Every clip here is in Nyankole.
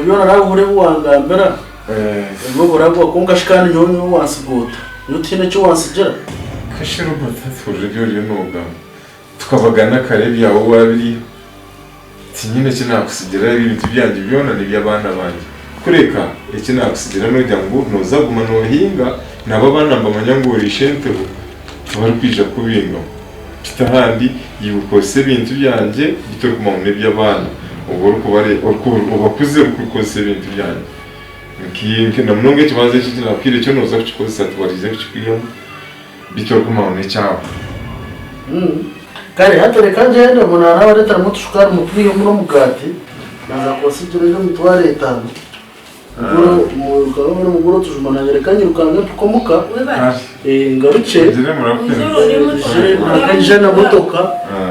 byona naabihurira ebi wangambira, ebyo oburagwa kwonka shi kandi nyowe niiwe wansigoota. Nyowe tihaine eki wantsigira. Kashi Robert hati hurira ebi oriyo noogamba. Tukabagana kare ebyawe waabiriiha. Tinyine eki naakutsigira, ebintu byangye byona n'eby'abaana bangye. Kureka eki naakutsigira noogira ngu nooza kuguma noohinga, nabo abaana nibamanya ngu ori ishentebo, tibarikwija kukubingamu. Beitu ahandi iwe kozesa ebintu byangye beitu orikumanya ngu n'eby'abaana, obe orikuba obakuze orikukozesa ebintu byangye. Na munonga ekibanja eki eki naakuhaire kyo nooza kukikozesa tibariija kukikwihamu. Beitu orikumanya ngu n'ekyawe. Kare hati reka ngyende mbona naabareeteramu otushukaari mutwihemu n'omugaati naaza kubasigira eby'emitwaro etaano mugure mugure otujuma naanye reka nyirukange mpike omuka ngarukye reka nyije na motoka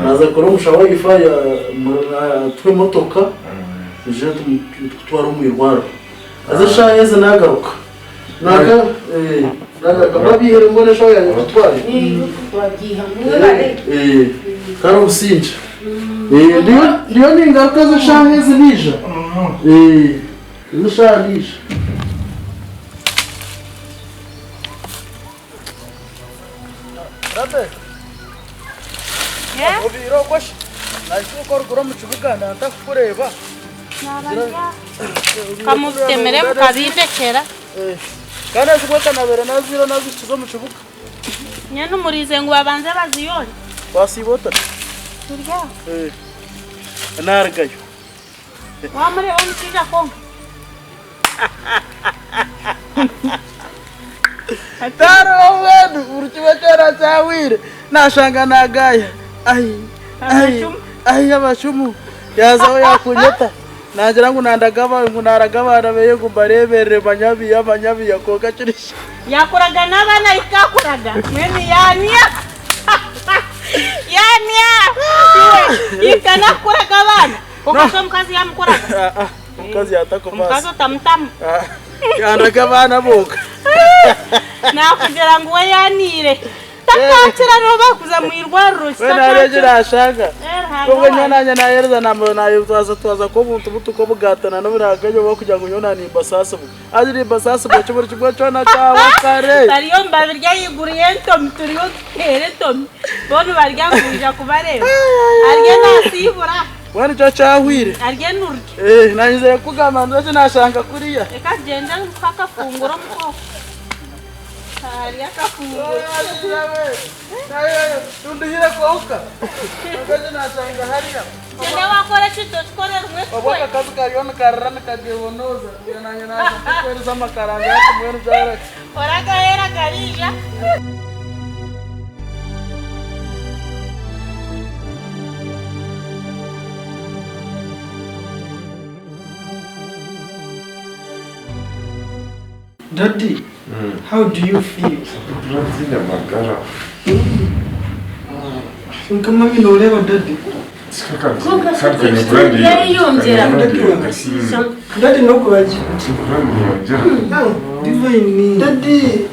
naaza kukora omushaho waife atuhe emotoka twije tukutware omu irwariro haza eshaaha ezi naagaruka. Naka eh naka babihere mbona eshaho yange tutware. Eh kare obusingye. Eh ndiyo ndiyo ningaruka ezo shaaha ezi niija. Eh ezo shaaha niija. Rabe. Yeah? Obiire okwo shi? Nahika oruguru omu kibuga ndantakukureeba. Kamubitemere mukabindekyera. Kandi ezimwe kanabere naziire nazihikize omu kibuga. Nyene muriize ngu babanze baziyore. Wasiiba ota? Turi aho. Narugayo. Wamureeba omushaija kwonka. Tihariho mbwenu buri kimwe kyona kyahweire nashanga nagaya ai ai ai abashumu yaazaho yakunyeta naagira ngu ngu naraga abaana beye ngu mbareeberere manyabiya manyabiya kwonka kiri Yakuraga n'abaana ahika akuraga mbwenu yaania yaania iwe hika nakuraga abaana kwonka shi omukazi yamukuraga? Omukazi yatakubaasa. Omukazi otamutamu. Yandaga abaana bonka. Nakugira ngu we yaniire. Takakira nobu bakuza mu irwariro. We nari egi nashanga. Obwo nyowe nanye nahereza nayetwaza twaza ko obuntu butu ko bugatana n'oburagayo bakugira ngu nyowe nimbasaasibwa. Haza nimbasaasibwa ki buri kimwe kyona kyawa kare. Bariyo nibabirya ahaiguru y'entomi turiyo tuteera entomi. Bo nibarya ngu kwija kubareeba. Arye nasiibura. Mbwenu kyo kyahwire. Arye nurye. Eh, nanyizire kukugamba ngu eki nashanga kuriya. Reka tugyende nkuhe akafunguro omuka okwo. Hariyo akafunguro. Tunduhire kwonka. Kwonka eki nashanga hariya. Gyenda wakora ekintu okikore rimwe Obwo kikwe. akakazi kariyo nikarira nikagebonoza. Nanye naza kukuhereza amakaranga hati mbwenu byaraki. Oragahera gariija. Daddy, how do you feel? Mpurira ntaine magara. Kwonka mummy noreeba daddy? Daddy nokuragye? Divine. Daddy.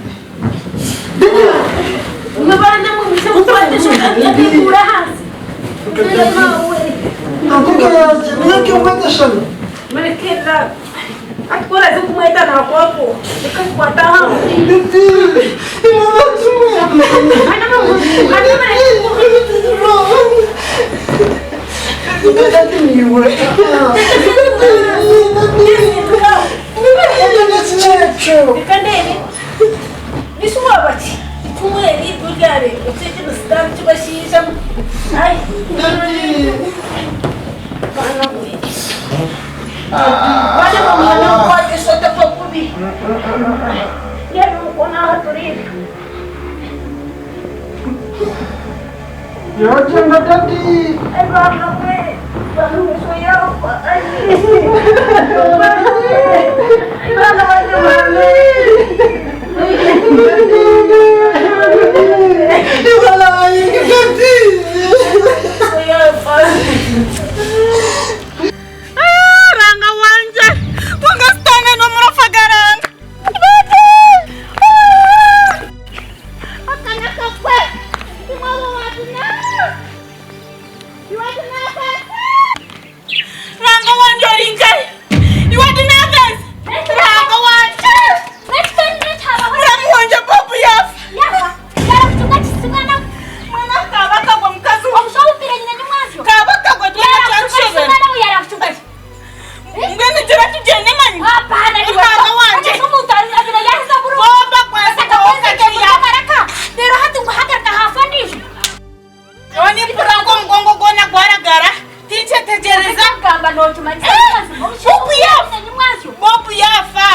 Ranga wangye kwonka sitaane n'omurofa garanga. Akanya kakwe imwe abo Ranga wangye ori nkahi? Iwe ati Bobu yaafa! Bobu yaafa!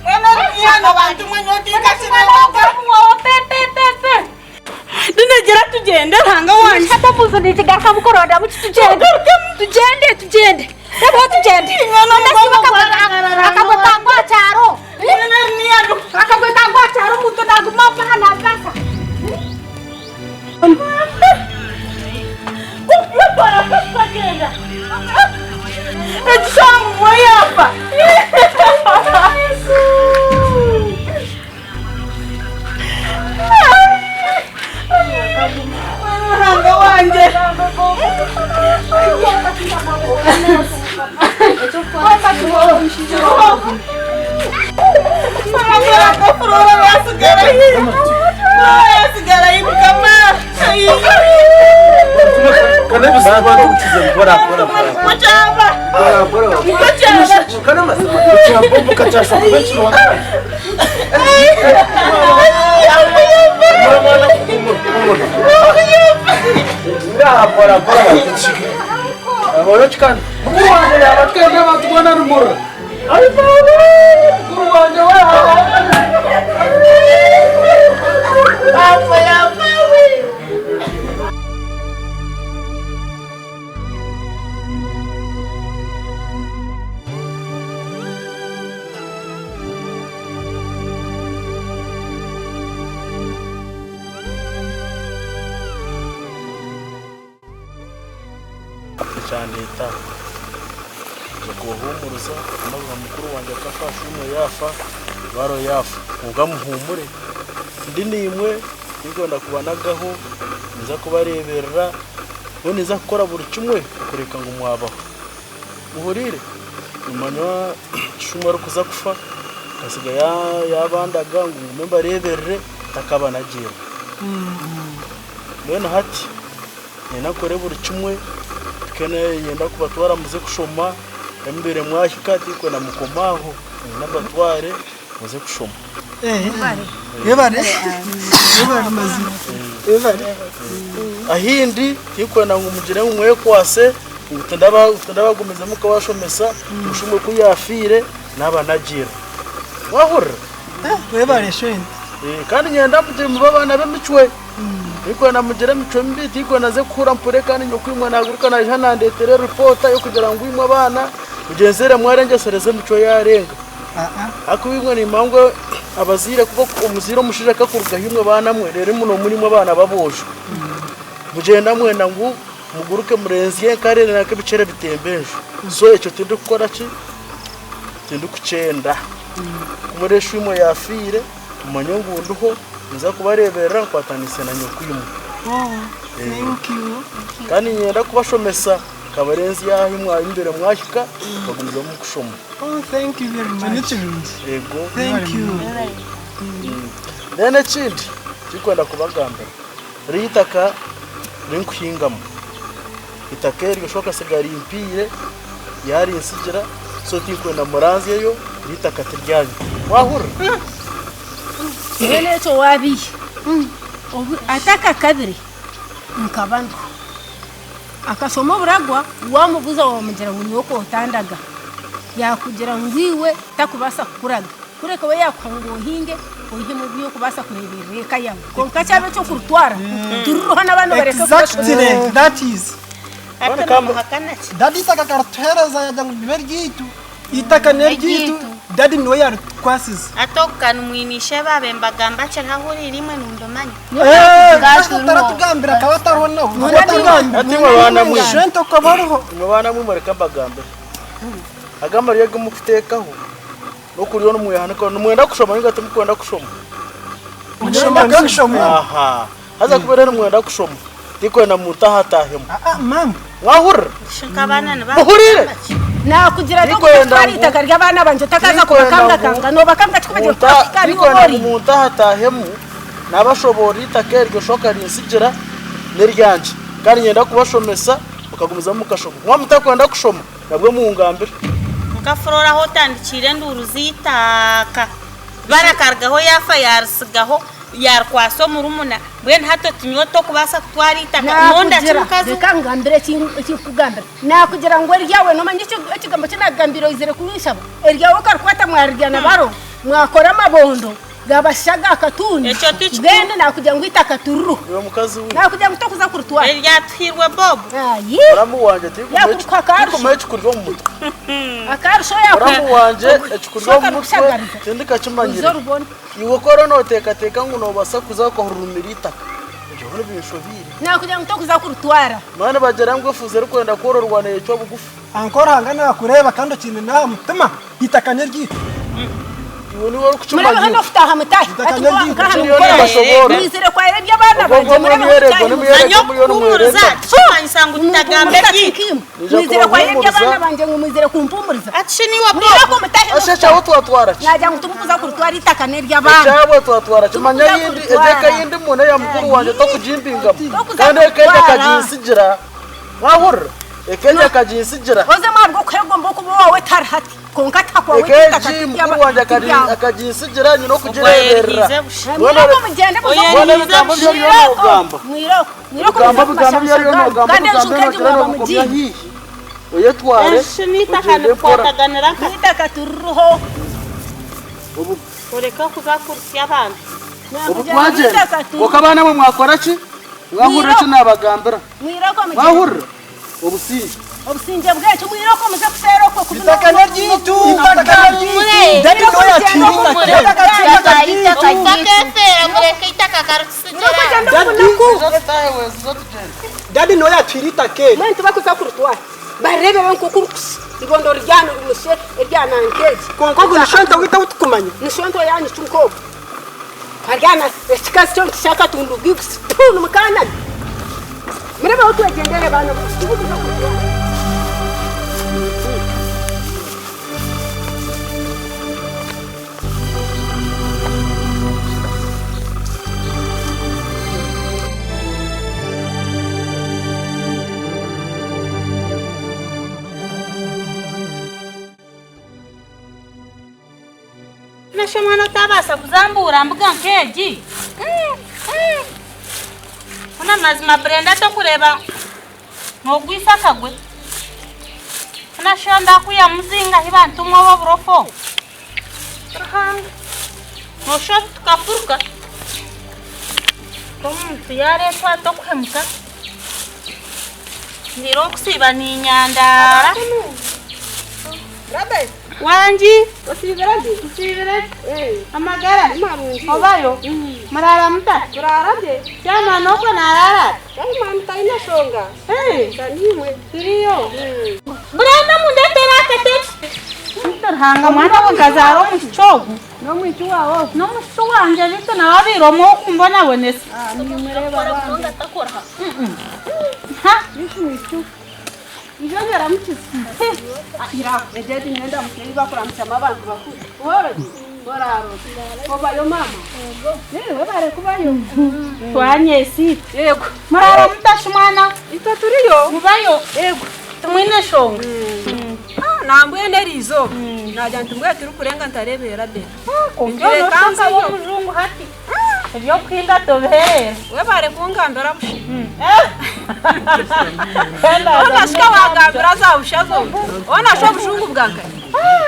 Mwena mwana abantu mwena otinkakiranaga. Ndinagira tugyende Ruhanga wangye. Ekyandeeta kwija kubahuumuriza nka mukuru wangye akafa, shoimwe yaafa, baro yaafa. Kwonka muhuumure, ndi naimwe tindikwenda kubanagaho, ninza kubareeberera, mbwenu ninza kukora buri kimwe kureka ngu mwabaho. Muhuriire? Nimanya shoimwe arikuza kufa akasiga yaabandaga ngu ngume mbareeberere ntakabanagiire. Mbwenu hati Niinyenda nkore buri kimwe, mpike niinyenda kubatwara muze kushoma, ebi mubaire mwahika tindikwenda mukome aho, niinyenda mbatware muze kushoma. Ahindi tindikwenda ngu mugire ngu mwekwase ngu tindabagumizamu kubashomesa ngu shoimwe ku yaafiire naaba nagiire. Waahurira? Kandi niinyenda mugire mube abaana b'emicwe. Tindikwenda mugire emicwe mibi, tindikwenda nze kuhurira mpurire kandi nyokwimwe naaguruka naija nandeetera eripoota y'okugira ngu imwe abaana mugyenzire mwarengyesereza emicwe yaarenga. Ahakuba imwe nimmanya ngu abazaire kuba omuzaire omushaija akakurugaho imwe baana mwe reero imwe muri imwe abaana b'aboojo. Mugyenda mwenda ngu muguruke murenzye enkare nanka ebikyere bitemba enju. So ekyo tindikukora ki? Tindikukyenda. Ku mureeba shoimwe yaafiire. Mumanye ngu ndiho, ninza kubareeberera nkwatanise na nyokwimwe. Kandi niinyenda kubashomesa nkabarenzya ahu mwabaire mwahika mukagumizamu mukushoma. Yego. Then ekindi ekindikwenda kubagambira, riri eitaka rinkuhingamu, eitaka eryo sho akasiga rimpiire Yaarintsigira, so tinkwenda muranzyeyo, eri itaka ti ryanyu. Mwahurira? Mbwenu ekyo waabiiha. Obu atakakabire nkaba ndiho. Akashoma oburagwa, waamubuuza waamugira ngu nyowe k'otandaga, yaakugira ngu iwe takubaasa kukuraga. Kureka we yaakuha ngu ohinge, oihemu ebi orikubaasa kureeberera eka yaawe. Kwonka kyaba eky'okurutwara, tururiho n'abaana obareke Exactly, that is. Hati nimuhakana ki? Dadi eitaka akarituhereza yagira ngu ribe eryaitu. Eitaka n'eryaitu, dadi niwe yaritukwasize. Hati ogu ka nimwine ishe baabe nibagamba akiriho ahuriire imwe nimubimanya. Taratugambira akaba atariho nawe. Hati imwe baana mwe. Shente okaba oriho. Imwe baana mwe mureke mbagambire. Aga amaryo agu murikuteekaho n'okurya nimwehanika nimwenda kushoma nainga timukwenda kushoma? Kushoma kushoma. Aha. Haza ku murikuba nimwenda kushoma, tikwenda muntahatahemu. Aa mama. Mwahurira? Shi nk'abaana Muhurire? nibakugamba ki? Naakugira nti Tikwenda okutwara ngu- eitaka ry'abaana bangye otakaza Tikwenda ngu- kubakangakanga noobakanga ki kubagira kuhika niwe Tikwenda ori ngu muntahatahemu, nabashoboorora eitaka eryo shoka rintsigira n'eryangye. Kandi niinyenda kubashomesa mukagumizamu mukashoma. Mwaba mutakwenda kushoma, nabwo mungambire. Nka Flora ahu otandikiire enduuru z'eitaaka. Bara akarugaho yaafa yaaritsigaho. Yaarikwasa omurumuna. Mbwenu hati oti nyowe tokubaasa kutwara eitaka. Nonda ki Naakugira, mukazi we? reka ngambire eki eki nkukugambira. Naakugira ngu eryawe, noomanya eki ekigambo eki naakugambire oizire kunshaba? Eryawe okarikwata mwarirya na baro, mwakora amabondo gabasha aga katuuni, Ekyo ti kikuru. mbwenu naakugira ngu eitaka tiririho. Iwe mukazi we. Naakugira ngu tokuza kuritwara. Eryatuhairwe Bob. Ayi! Muramu wangye Yaakuruka akarusho. tikumuha ekikuri omu mutwe. Akarusho yaakuruka. Muramu wangye ekikuri omu mutwe Kushagariza. tindikakimanyire. Oize orubone. Iwe ku oriyo nooteekateeka ngu noobaasa kuza okahurumira eitaka, ebyo byona binshobeire. Naakugira ngu tokuza kuritwara. Mbwenu nibagira ngu efuuzi erikwenda kwororwa neecwa bugufu. Ankora Ruhanga naakureeba kandi okiine n'aha mutima, eitaka n'eryaitu. Iwe niiwe orikukimanya Murebeho iwe. n'okutaaha mutahi. Eitaka Hati n'eryaitu. nkaha Kiriyo nimukora. nibashoboorora. Mwizire kwayira eby'abaana Ogwo bangye ogwo murebeho nimuyerego, mutahi. nimuyerego Manya muriyo okuhuumuriza nimwereta. tikimanyisa ngu tutagamba ebyaitu. Nija Mwizire kwayira kubahuumuriza. eby'abaana bangye ngu mwizire kumpuumuriza. Ati shi niiwe Bob? Mwireko mutahi Ase ekyawe twatwara ki? Naagira ngu timukuza kuritwara eitaka n'ery'abaana. Ekyabwe twatwara ki? Manya Tikuza eyindi, kuritwara. egi eka eyindi mbwenu eya mukuru wangye tokugimpingamu. Tokuza Kandi eka egi kuritwara. akaginsigira. Mwahurira? Eka egi akaginsigira. Oze mwana gw'okwegomba okuba owaawe tari hati. Kwonka takwawe Eka eitaka egi tiryaba mukuru wangye tiryaba. akaginsigira nyine okugireeberera. Ogwo busha. Mbwenu Mwireko mugyende muze Oyo mbwenu Oyeriize ebigambo busha. ebi oriyo noogamba. Mwireko. Mwireko Ebigambo muze ebigambo ebi oriyo kumashamusha noogamba kandi obigambe enju nk'egi noogira mwaba noobikomya mugiine. haihi. Oyetware Enju n'eitaka ogyende mpora. nibikwataganira nka. N'eitaka tiririho. Obu Oreke kuza kurusya abantu. obu Nakugira ngu twagyenda. eitaka Kwonka tiririho. abaana mwe mwakora ki? Mwahurira eki Mwireko. naabagambira? Mwireko mugyende. Mwahurira? Obusingye. Obusingye bw'eki mwireko muze kuseera okwo kubi Itaka n'eryaitu, itaka n'eryaitu. Dadi niwe yatwire itaka. Itaka Itaka n'eryaitu. Itaka mureke itaka karitusigira. Dadi niwe yatwire itaka eri. Mbwenu tibakuza kuritwara bareebere nk'oku rikusa ibondo ryanyu rimushe eryana nk'egi. Kwonka ogu ni shente waitu ou tukumanya. Ni shente oyanyu ki nk'ogu aryana ekikazi kyo nikisha akatundu bwigusi tuu nimukanani. Murebeho twegyendere baana tibikuza kuritwara. Noshi omwana otabaasa kuzambuura mbuga nk'egi? Hoona mazima Brenda tokureeba nogwisa akagwe? Hoona shi ndakwihamu zingahi bantumwe obu oburofa obu? Ruhanga noshusha oti tukafuruka omuntu yareetwa ati okuhemuka Ndiire okusiiba ninyandaara. Wangi. Nsiibire gye. Amagara? Obayo? Muraara muta? Chairman okwo naraara ata? Turiyo. Brenda mundetere akatebe. Ruhanga mwana we nkazaara omwishiki ogu. N'omwishiki wangye beitu nawe abaire omwe ow'okumbonabonesa. Twanyesiita. Muraara muta shi mwana we? Mubayo? Timwine shonga? Nambwenu eri izooba naagira nti mbwenu tirikurenga ntareebire Rabeka. Kwonka noshusha nk'ab'omujungu hati. Eby'okuhinga tobihereera. Webare kungambira busha. Hoona shi ka wagambira za busha zonka. Hoona shi obujungu bwa nkari.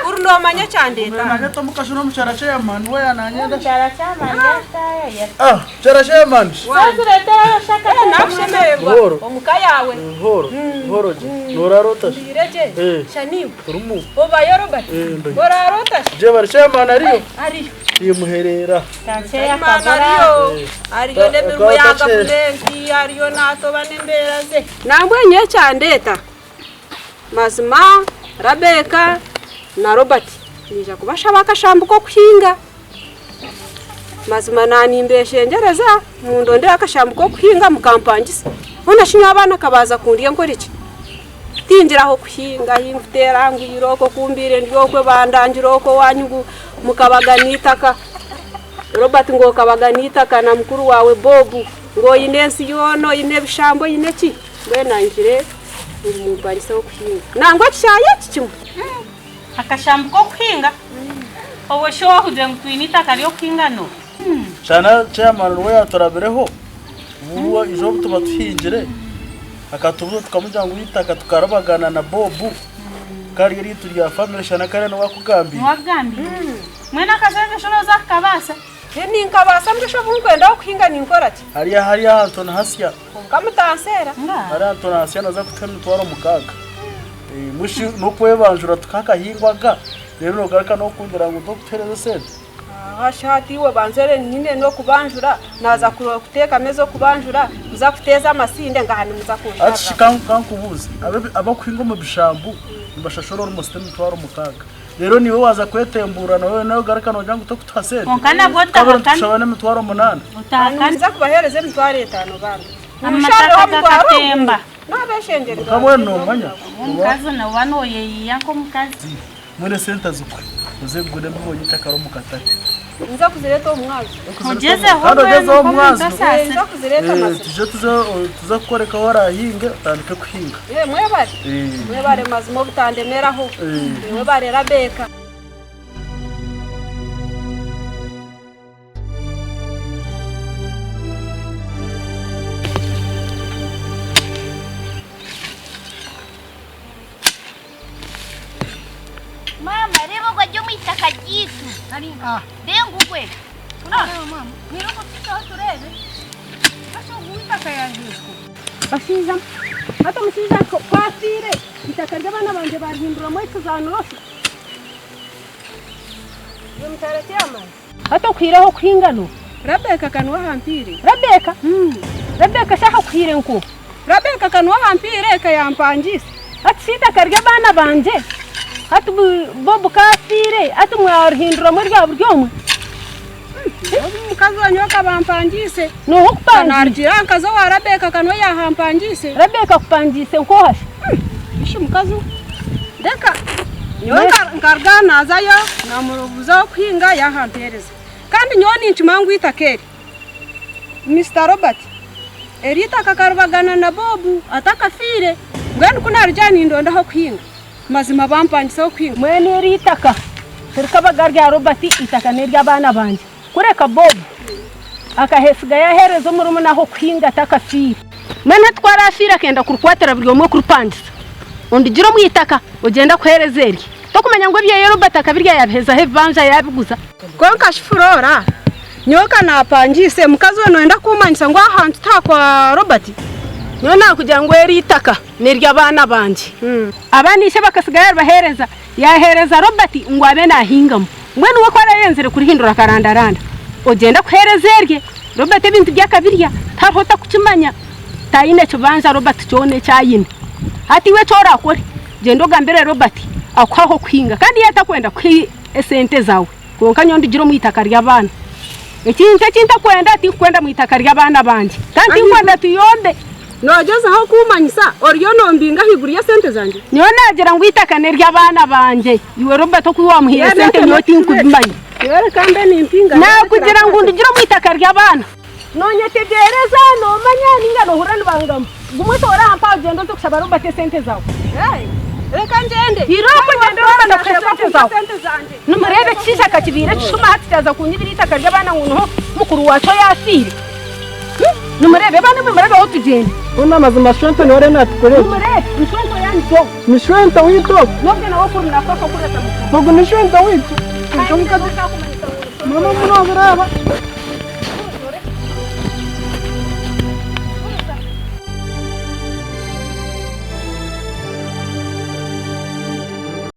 Kuri noomanya ekyandeeta aha. Manya omukazi n'omukyara chairman we yananyenda. Omukyara chairman yataayaaya. Ah, mukyara chairman. Saazireeterayo shaka. Nakushemererwa Buhoro. omu ka yaawe. Buhoro, buhoro gye. Noraara ota shi? Ndiire gye. Eh. Shaniwe. Turimu. Obayo Robert? Eh, ndayo. Oraara ota shi? Gyebare chairman ariyo? Ariyo. Timuhereera. Chairman ariyo. Ariyo n'emirimo ya gavumenti, ariyo naatoba n'embeera ze. Nambwenu nyowe ekyandeeta, mazima Rabeka na Robert niija kubashaba akashambo k'okuhinga. Mazima naanimbeshengyereza mundondere akashambo k'okuhinga mukampangisa. Hoona shi nyowe abaana kabaza kundya nkore ki? Tingira ah'okuhinga ahi nkuteera ngu irooko ku mbaire ndi okwe bandangira okwo owaanyu ngu mukabagana eitaka. Robert ngu okabagana eitaka na mukuru waawe Bob ngu oine ensi yoona oine ebishambo oine ki? Mbwenu nangire ngu mumpangise ah'okuhinga. Nangwa ekishaayi eki kimwe. Akashambo k'okuhinga? Obwo shi waahurire ngu twine eitaka ry'okuhinga no? Shana chairman niwe yaturabireho obu ijo obu tuba tuhingire akatubuza tukamugira ngu eitaka tukaribagana na Bob kari eryaitu rya family shana kariya niwe akugambiire. Niwe akugambiire. Mbwenu akasente shi nooza kukabaasa? Ninkabaasa mbwenu shi obu nkwenda aho kuhinga ninkora ki? Hariya hariya ahantu nihasya. Kwonka mutanseera. Hariya ahantu nihasya nooza kutuha emitwaro mukaaga. Mbwenu shi n'okwebanjura tukakahingwaga reero noogaruka n'okungira ngu ntokutuheereza esente? Aha hati iwe banzere nyine n'okubanjura naaza kuteekama ez'okubanjura muza kuteeza amasinde ngaha nimuza Hati shi kankubuuze, abakuhinga omu bishambu nibashashura almost emitwaro mukaaga. Reero naiwe waaza kwetembuura nawe noogaruka noogira ngu tokutuha sente? Kwonka nabwo Twabire otahakana. nitukushaba n'emitwaro munaana. Otahakana. Nimuza kubaheereza emitwaro etaano bambi. Amataka gakatemba. N'abeshengyereza. Kwonka mbwenu noomanya Omukazi nooba nooyeyiiya nk'omukazi. Mbwenu esente zikuhe oze kugura embibo y'eitaka omu katare. Nza kuzireeta omu mwazo. Ogyezeho Kandi ogyezeho omu mbwenu mwazo. nk'omuntu asaasire. Nza kuzireeta mazima. Tuje tuze tuze kukworeka ahu oraahinge otandike kuhinga. Mwebare. Mwebare mazima obutandemeraho. Mwebare Rabeka. Maama, reeba ogwo ari omu itaka ryaitu. Reeba ngugwe. Bashaija hati omushaija ku afiire eitaka ry'abaana bangye baarihinduramu ekizaaniro shi? Iwe mukyara chairman. Hati okuhiireho okuhinga no. Rabeka ka niwe ahampiire. Rabeka? Rabeka shi ahakuhiire nko? Rabeka ka niwe ahampiire eka yampangiise. Hati shi eitaka ry'abaana bangye hati Bob ku afiire hati mwarihinduramu erya buri omwe? Omukazi wa nyowe akaba ampangiise. Nooha okupangiise? Narugiire aha mukazi owa Rabeka ka niwe yahampangiise. Rabeka akupangiise nk'oha shi? Ishi mukazi we. Reka nyowe nkaruga naazayo naamubuuza ah'okuhinga yaahampeereza. Kandi nyowe ninkimanya ngu eitaka eri, Mister Robert, eri eitaka akaribagana na Bob atakafiire. Mbwenu ku naarugira nindonda ah'okuhinga, mazima bampangisa ah'okuhinga. Mbwenu eri eitaka tirikabaga rya Robert, eitaka n'ery'abaana bangye. Kureka Bob akahesiga yaaheereza omurumuna ah'okuhinga atakafiire. Mbwenu hati ku araafiire akenda kurikwatira buri omwe kuripangisa, ondigira omu itaka ogyende akuheereze erye. Tokumanya ngu ebyeye Robert akabirya yaabihezaho ebibanja yaabiguza. Kwonka shi Flora, nyowe ka naapangiise, mukazi we nooyenda kuumanyisa ngu aha hantu tiha kwa Robert? Nyowe naakugira ngu eri itaka n'ery'abaana bangye. Abaana ishe bakasiga yaaribaheereza. Yaaheereza Robert ngu abe naahingamu. Mbwenu we ku araayenzire kurihindura akarandaranda, ogyenda kuheereza erye. Robert ebintu bye akabirya, tihariho otakukimanya. Taine kibanja Robert kyona eki aine. Hati iwe eki oraakore, gyenda ogambire Robert akuhe ah'okuhinga. Kandi yaaba atakwenda kukuha esente zaawe, kwonka nyowe ndugire omu itaka ry'abaana. Ekintu eki ntakwenda, tinkukwenda mu itaka ry'abaana bangye. Kandi tinkwenda tuyombe. Noogyezaho kuumanyisa oriyo noombinga ahaiguru y'esente zangye? Nyowe naagira ngu eitaka n'ery'abaana bangye. Iwe Robert oku waamuhaire esente nyowe tinkubimanya. Reka mbe nimpinga. Naakugira ngu ndugire omu itaka ry'abaana. Noonyetegyereza, noomanya nainga noohurira nibangamba? Guma otoore aha mpaha ogyende oze kushaba Robert esente zaawe. Reka ngyende. Irooko ogyende Robert akuhe esente zaawe. Nimureeba ekishaija kakibaire ekishuma hati kyaza kunyibira eitaka ry'abaana ngu niho mukuru waakyo yaafiire. Nimureebe baana mwe murebeho tugyende. Hoona amazima Shwento niwe ariyo natukora eki. Nimureebe ni Shwento yanyu to. Ni Shwento waitu ogu. Nobwe nawe okuri nakufa kureta mukuru. Ogu ni Shwento waitu. Mama munobureeba.